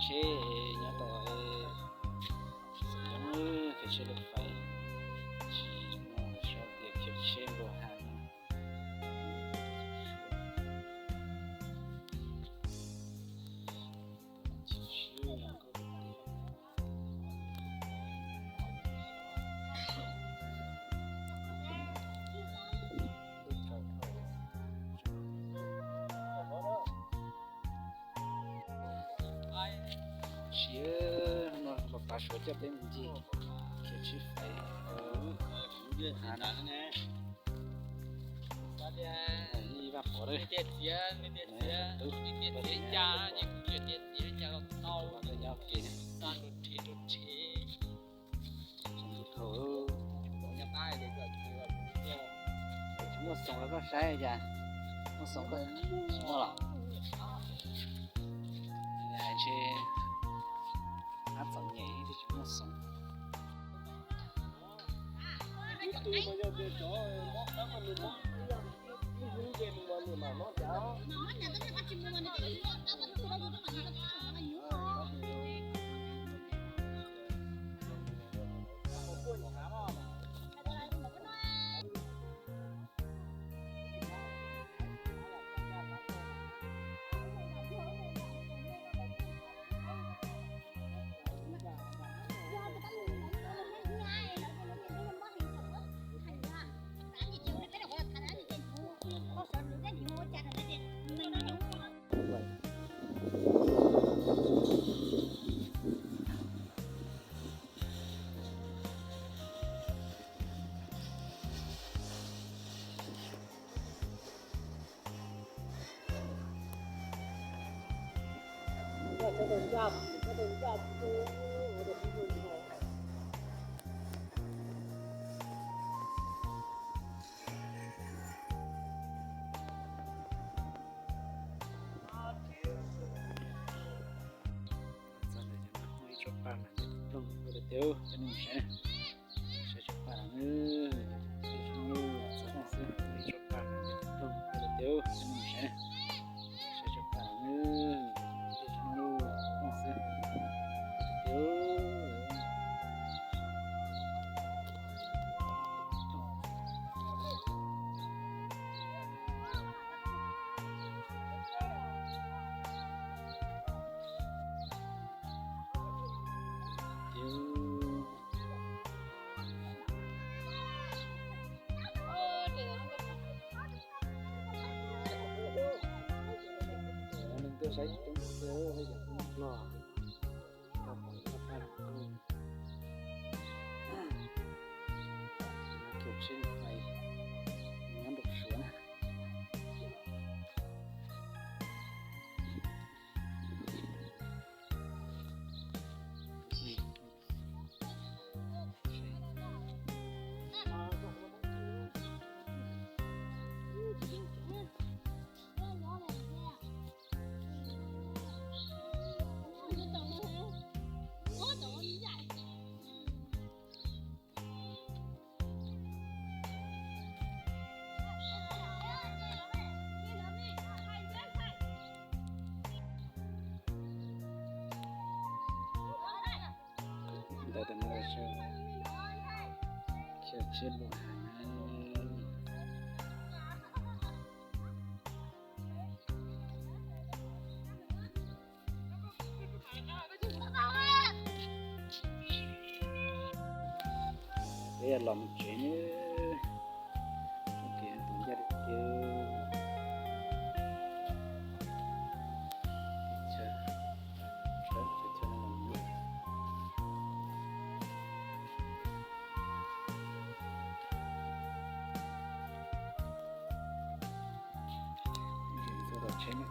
Tsheb nyob tau, xov yoov, khiav tsheb lub fais, tsis muaj sab tias khiav tsheb nkaus heev. Siav no los pav suav coj peb mus ncig khiav tsheb fais. Vaj pov, tub, nyob ke. Tsis muaj xoom los koj saib cas, muaj xoom koj tsis muaj los. Hais ntshe ab txom nyem twb tsis muaj xoom. Txog ntawm cov no muaj ib tsob paj mas ntev ploog, ua tias cov neeg saib, saib tsob paj no, tsob paj no xwb, muaj ib tsob paj mas ntev ploog, ua tias cov neeg saib, saib tsob paj no, tsob paj no xwb. Neeg tuaj saib coob tiag, yog no, tau pom ib tsob paj zoo nkauj, khiav tsheb fais nyob nraum suav na. Ntawm no khiav tsheb lus heev. Peb los mus tsev nawb. Tus ncaj li tiag. Ntxuav tau tsheb na.